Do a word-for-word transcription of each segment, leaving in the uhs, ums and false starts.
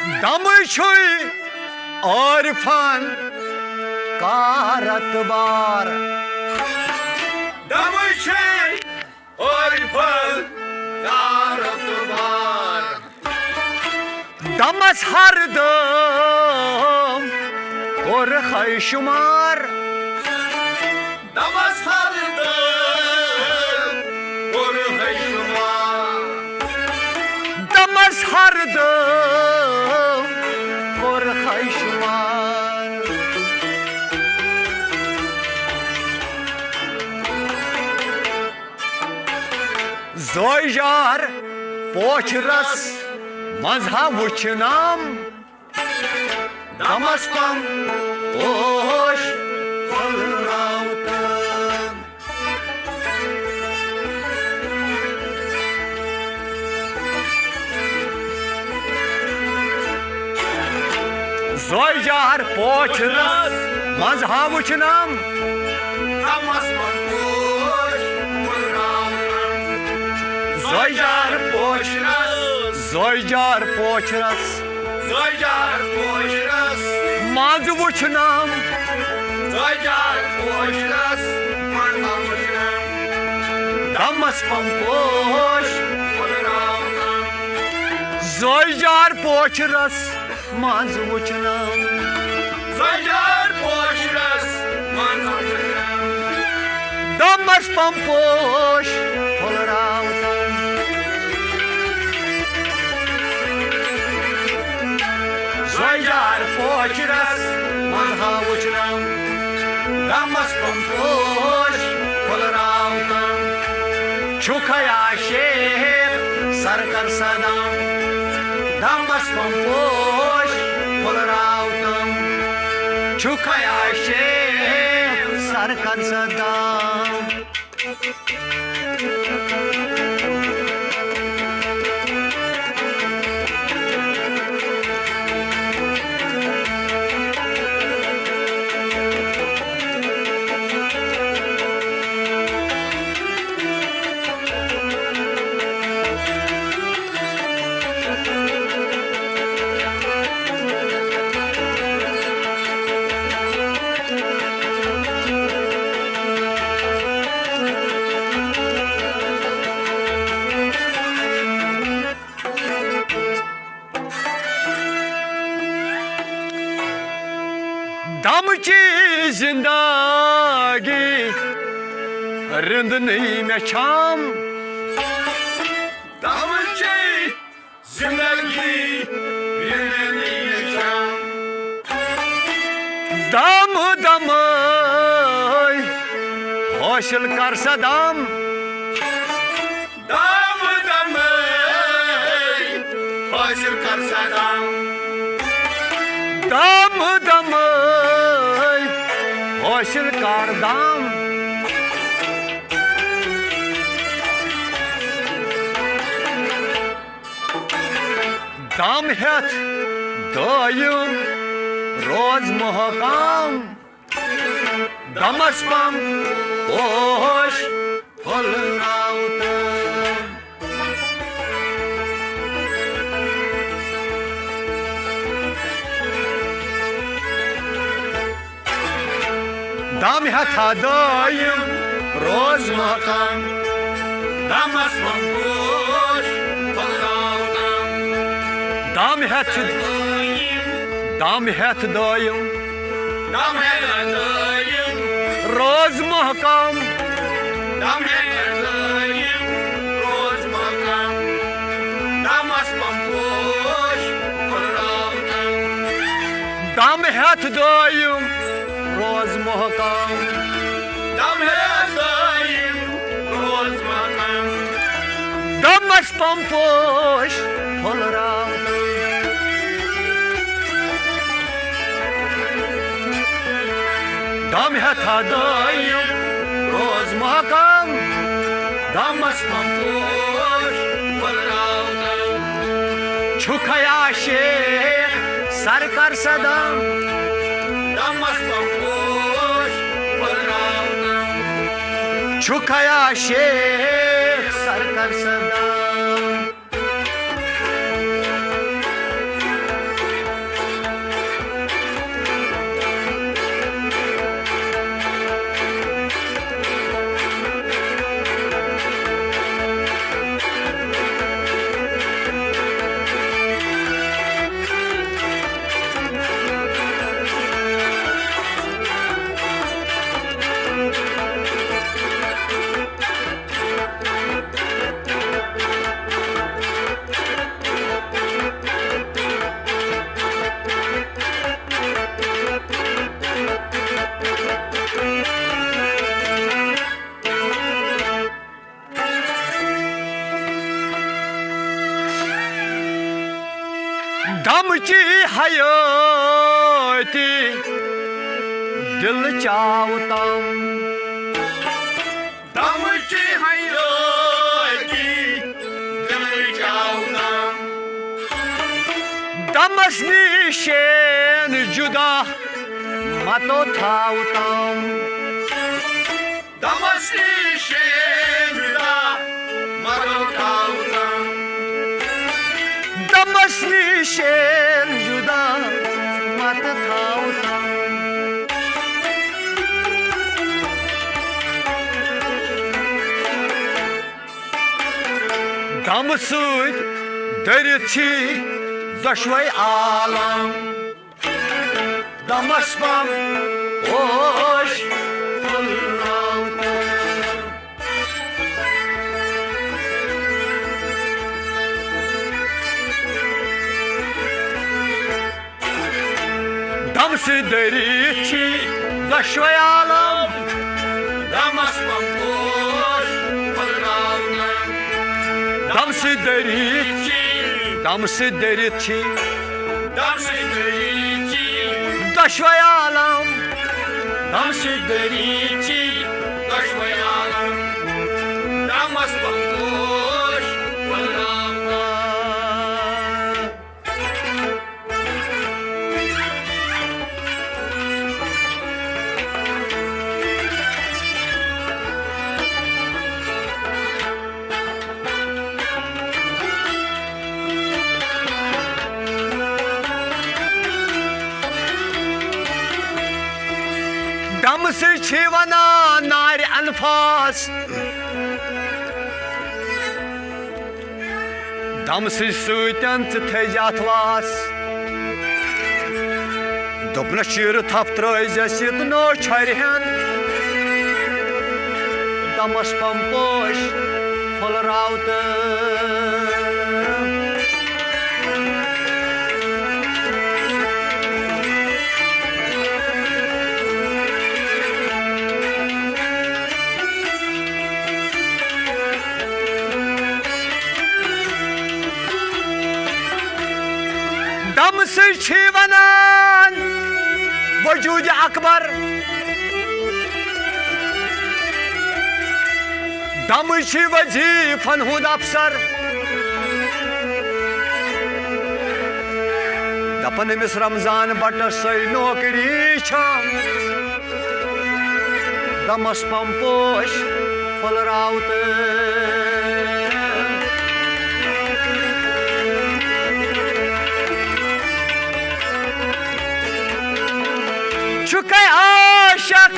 دمہٕ چھُے عارفن کارت بار۔ دمہٕ چھُے عارفن کارت بار۔ دمس ہر دم کوٚر ہے شمار۔ دمس ہر دم کوٚر ہے شمار۔ دمس ہر دم کوٚر ہے شمار۔ زٲوۍ جار پوچھرس منٛز ہا وُچھنم۔ دمس پم پوش پھٔلراوتن۔ زٲوۍ جار پوچھرس منٛز ہا وُچھنم۔ دمس پم پوش پھٔلراوتن۔ زٲوۍ جار پوچھرس۔ زٲوۍ جار پوچھرس۔ زٲوۍ جار پوچھرس۔ منٛز وُچھنم۔ زٲوۍ جار پوچھرس۔ منٛز وُچھنم۔ دمس پم پوش پھٔلراوتن۔ زٲوۍ جار پوچھرس منٛز وُچھنم۔ زٲوۍ جار پوچھرس منٛز وُچھنم۔ دمس پم پوش پھٔلراوتن۔ زٲوۍ جار پوچھرس منٛز ہا وُچھنم۔ دمس پم پوش پھٔلراوتن۔ چھُکھ عاشق سرکر صدام۔ دمس پم پوش پھٔلراوتن۔ چھُکھ عاشق سرکر صدام۔ دمچی زندگی رندنی مےٚ چھام۔ دمچی زندگی رندنی مےٚ چھام۔ دم دمے حٲصِل کر سا دم۔ دم دمے حٲصِل کر سا دم۔ دم دمے حٲصِل کر دم۔ دم ہیٚتھ دٲیِم روز محکم۔ دمس پم پوش پھٔلراوتن۔ دم ہیٚتھا دٲیِم روز محکم۔ دمس پم پوش پھٔلراوتن۔ دم ہیٚتھ دٲیِم۔ دم ہیٚتھ دٲیِم۔ دم ہیٚتھ دٲیِم۔ روز محکم۔ دم ہیٚتھ دٲیِم۔ روز محکم۔ دمس پم پوش پھٔلراوتن۔ دم ہیٚتھ دٲیِم۔ روز محکم۔ دم ہیٚتھ دٲیِم۔ روز محکم۔ دمس پم پوش پھٔلراونہٕ۔ دم ہیٚتھا دٲیِم روز محکم، دمس پم پوش پھٔلراونہٕ۔ چھُکھے عاشق سرکر صدم، دمس پم پوش پھٔلراونہٕ۔ چھُکھے عاشق سرکر صدم۔ دمچی حیٲتی دِلہٕ چاو تام۔ دمچی حیٲتی دِلہٕ چاو تام۔ دمس نِشین جدا متو تھاو تام۔ دمس نِشین جدا متو تھاو تام۔ دمس نِشین جدا متو تھاو تام۔ دمہٕ سۭتۍ دٔرِتھ چھی دۄشوے عالم۔ دمس پم پوش پھُلراوتہٕ۔ دمہٕ سۭتۍ دٔرِتھ چھی دۄشوے عالم۔ دمس پم پوش پھُلراونہٕ۔ دمہٕ سۭتۍ دٔرِتھ چھی، دمہٕ سۭتۍ دٔرِتھ چھی۔ دمہٕ سۭتۍ دٔرِتھ چھی۔ دۄشوے عالم۔ دمہٕ سۭتۍ دٔرِتھ چھی۔ دۄشوے عالم۔ دمس پم پوش پھُلراونہٕ۔ دمہٕ سۭتۍ چھی ونان نارِ انفاس۔ دمہٕ سۭتۍ سۭتٮ۪ن ژٕ تھٲوزِ اتھ واس۔ دوٚپنس چیٖرٕ تھپھ ترٲوزٮ۪س یہِ تہٕ نو چھرِ ہن۔ دمس پم پوش پھُلراوتہٕ۔ دمہٕ سۭتۍ چھی ونان وجود اکبر۔ دمہٕ چھی وظیفن ہُنٛد افسر۔ دپان أمِس رمضان بٹس سۄے نوکری چھم۔ دمس پم پوش پھُلراوتہٕ۔ چھُکھے عاشق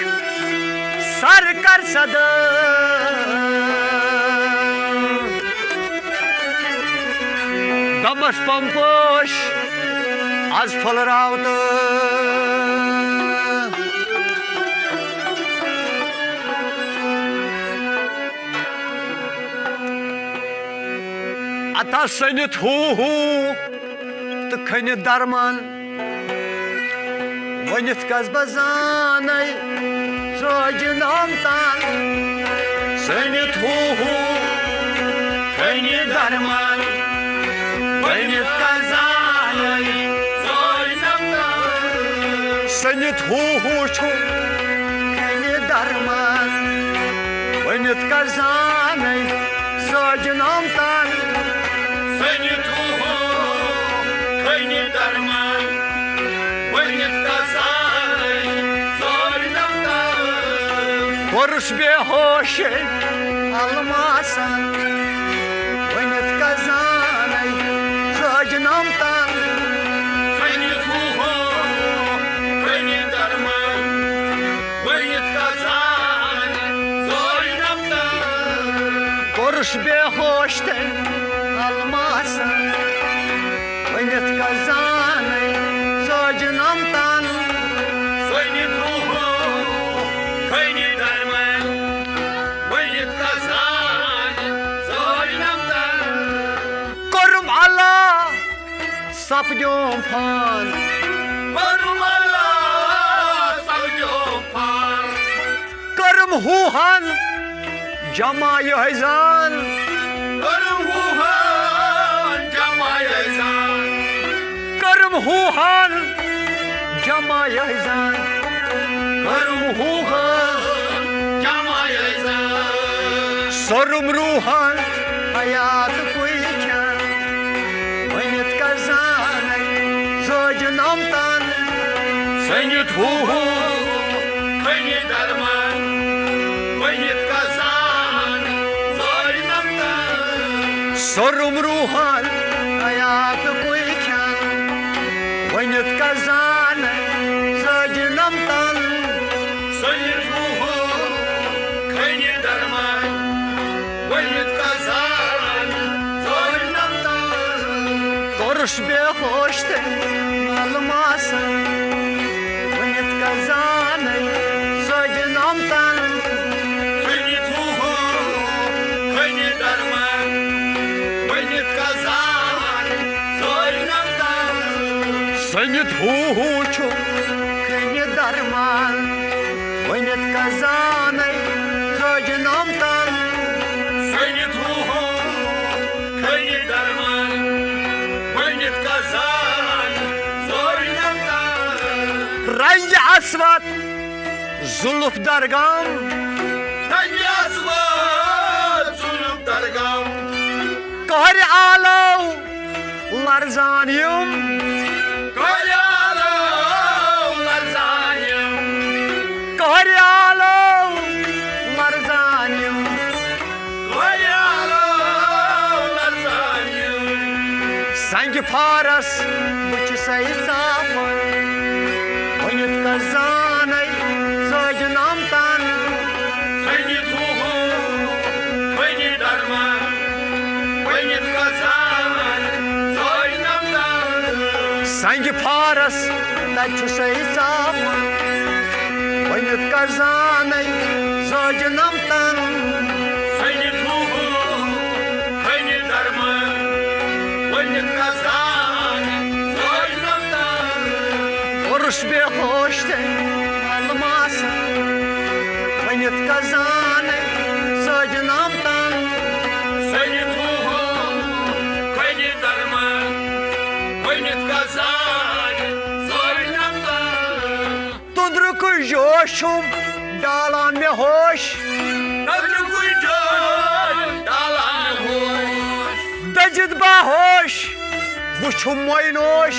سر کر صدا۔ دمس پم پوش از پھُلراوتہٕ۔ اتھس سٔنِتھ ہو ہو تہٕ کھٔنِتھ درمان۔ ؤنِتھ کس بہٕ زانے سوجہِ نام تان۔ سٔنِتھ ہو ہو کھٔنِتھ درمان۔ ؤنِتھ کس زانے سوجہِ نام تان۔ سٔنِتھ ہو ہو چھُ کھٔنِتھ درمان۔ ؤنِتھ کس زانے سوجہِ نام تان۔ سٔنِتھ ہو ہو کھٔنِتھ درمان۔ ؤنِتھ کس زانے سوجہِ نام تان۔ کوٚرُس بے ہوش الماسن۔ ؤنِتھ کس زانے سوجہِ نام تان۔ ؤنِتھ ہو ہو، ؤنِتھ درمان۔ ؤنِتھ کس زانے سوجہِ نام تان۔ کوٚرُس بے ہوش تٔمۍ الماسن۔ ؤنِتھ کس زانے سوجہِ نام تان۔ ؤنِتھ ہو ہو، ؤنِتھ درمان۔ ؤنِتھ کس زانے سوجہِ نام تان۔ کوٚرُم اللہ سپدیوم فان۔ کوٚرُم اللہ سپدیوم فان۔ کٔرٕم ہوٗہن جمع یِہوٚے زان۔ کٔرٕم ہوٗہن جمع یِہوٚے زان۔ ہوہن جمع یزان، کرم ہوہن جمع یزان۔ سرم روحن حیات کوئی کھان، ؤنِتھ کزانَے زٲج نمتن۔ سٔنِتھ ہوہو کھنہِ درمان، ؤنِتھ کزان زٲج نمتن۔ سرم روحن حیات کوئی کھان، ؤنِتھ کزان زٲج نمتن۔ سٔنِتھ ہوہو کھنہِ درمان، ؤنِتھ کزان زٲج نمتن۔ کوٚرُس بے ہوش تہٕ ملماسن، ؤنِتھ کزانَے زٲج نمتن۔ سٔنِتھ ہوہو کھنہِ درمان، ؤنِتھ کزان زٲج نمتن۔ سٔنِتھ ہوہو چھُ کھنہِ درمان، ؤنِتھ کزانَے زٲج نمتن۔ سٔنِتھ ہوہو کھنہِ درمان، ؤنِتھ کزان زٲج نمتن۔ رنگ اسود زُلُف درگام، رنگ اسود زُلُف درگام۔ قہرِ آلو لرزان یِم، قہرِ آلو لرزان یِم۔ قہرِ آلو لرزان یِم، قہرِ آلو لرزان یِم۔ سنگِ فارس بہٕ چھُسے ژاپان، ؤنِتھ کزانَے زٲج نمتن۔ سٔنِتھ ہوہو کھنہِ درمان، ؤنِتھ کزان زٲج نمتن۔ سنگِ فارس تتہِ چھُسے ژاپان، ؤنِتھ کزانَے زٲج نمتن۔ سٔنِتھ ہوہو کھنہِ درمان، ؤنِتھ کزان زٲج نمتن۔ کوٚرُس بے ہوش تہٕ ملماسن، ؤنِتھ کزانَے زٲج نمتن۔ سٔنِتھ ہوہو کھنہِ درمان، ؤنِتھ کزان زٲج نمتن۔ تُندرُکُے جوش چھُم ڈالان مےٚ ہوش۔ تُندرُکُے جوش ڈالان مےٚ ہوش۔ دٔزِتھ باہوش وُچھُم مۄینوش۔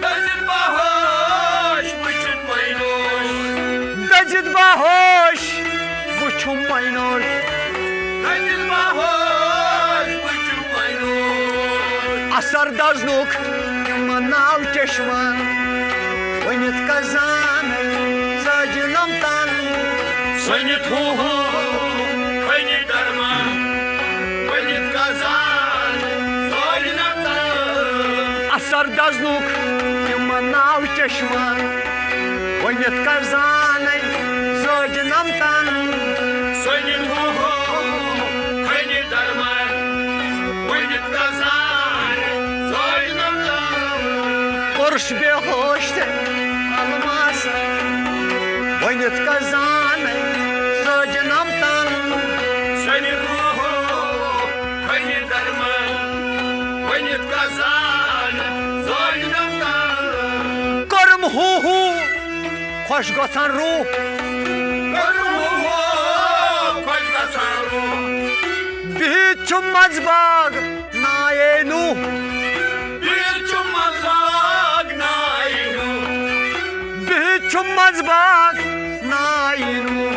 دٔزِتھ باہوش وُچھُم مۄینوش۔ دٔزِتھ باہوش وُچھُم مۄینوش۔ دٔزِتھ باہوش وُچھُم مۄینوش۔ اثر دزنُک تِمن ناو چشمن، ؤنِتھ کزان زٲج نمتن۔ سٔنِتھ ہوہو کھنہِ درمان، ؤنِتھ کزان زٲج نمتن۔ اثر دزنُک تِمن ناو چشمن، ؤنِتھ کزانَے زٲج نمتن۔ سٔنِتھ ہوہو کھنہِ درمان، ؤنِتھ کزان زٲج نمتن۔ کوٚرُس بے ہوش تہٕ ملماسن، ؤنِتھ کزانَے زٲج نمتن۔ سٔنِتھ ہوہو کھنہِ درمان، ؤنِتھ کزان زٲج نمتن۔ کوٚرُم ہوہو خۄش گژھان روح۔ کوٚرُم ہوہو خۄش گژھان روح۔ بِہِتھ چھُم منٛزباگ نایے نوح۔ بِہِتھ چھُم منٛزباگ نایے نوح۔ بِہِتھ چھُم منٛزباگ نایے نوح۔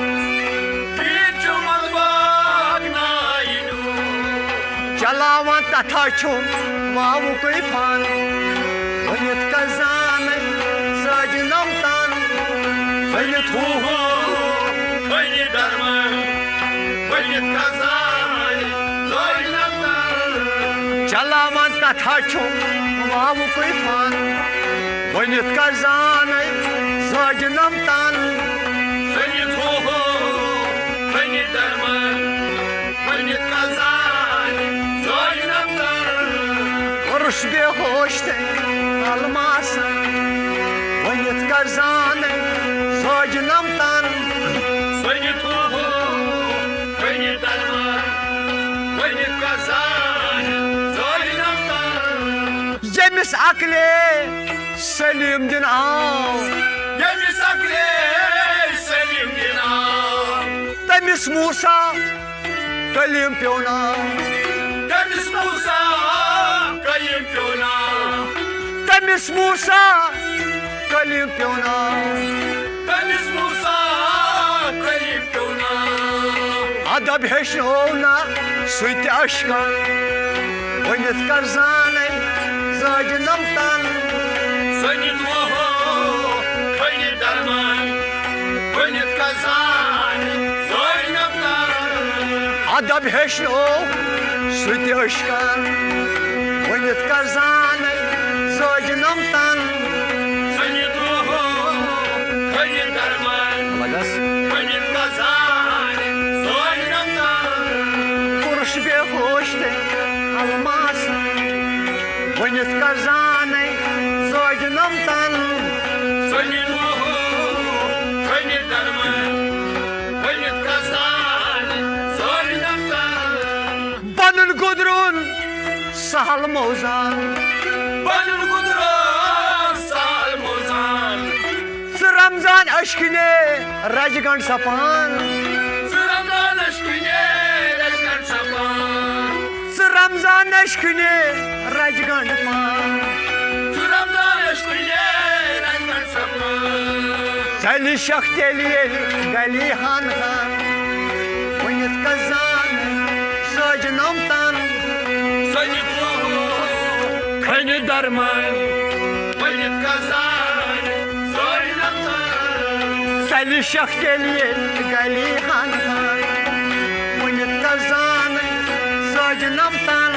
بِہِتھ چھُم منٛزباگ نایے نوح۔ چلاوان تتھا چھُم واوُکُے فن، ؤنِتھ کزانَے زٲج نمتن۔ ؤنِتھ ہوہو کھنہِ درمان، ؤنِتھ کزانَے زٲج نمتن۔ چلاوان تتھا چھُم واوُکُے فن، ؤنِتھ کزانَے زٲج نمتن۔ ؤنِتھ ہوہو کھنہِ درمان، ؤنِتھ کزانَے زٲج نمتن۔ کوٚرُس بے ہوش تہٕ ملماسن، ؤنِتھ کزانَے زٲج نمتن۔ ؤنِتھ ہوہو کھنہِ درمان، ؤنِتھ کزانَے زٲج نمتن۔ ییٚمِس عقلے سلیٖم دِنہٕ آو۔ ییٚمِس عقلے سلیٖم دِنہٕ آو۔ تٔمِس موسیٰ کلیٖم پیوٚو ناو۔ تٔمِس موسیٰ کلیٖم پیوٚو ناو۔ تٔمِس موسیٰ کلیٖم پیوٚو ناو۔ تٔمِس موسیٰ کلیٖم پیوٚو ناو۔ ادب ہیٚچھنوو نہ سُہ تہِ اشکن، ؤنِتھ کر زانے زٲج نمتن۔ زٲج نمتن۔ ادب ہیٚچھنوو سُہ تہِ اشکن، ؤنِتھ کر زانے زٲج نمتن۔ لگس۔ کوٚرُس بے ہوش تہٕ الماسن، ؤنِتھ کر زانے زٲج نمتن۔ بنُن گُدرُن سہل موزان۔ بنُن گُدرُن سہل موزان۔ ژٕ رمضان اشکنے رج گنڈ سپان۔ ژٕ رمضان اشکنے رج گنڈ سپان۔ ژٕ رمضان اشکنے رج گنڈ پان۔ ژٕ رمضان اشکنے رج گنڈ سپان۔ ژَلہِ شکھ تیٚلہِ ییٚلہِ گلی ہن ہن۔ ؤنِتھ کر زان زٲج نمتن۔ کھنہِ درمان۔ ژَلہِ شکھ تیٚلہِ ییٚلہِ گلی ہن ہن۔ ؤنِتھ کر زان زٲج نمتن۔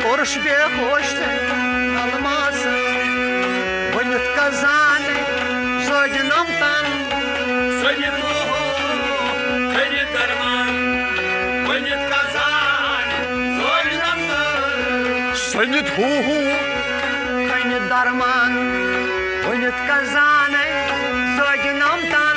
کوٚرُس بے ہوش تہٕ الماسن۔ ؤنِتھ کر زان زٲج نمتن۔ سٔنِتھ ہو ہو۔ کھنہِ درمان۔ ؤنِتھ کر زانے زٲج نمتن۔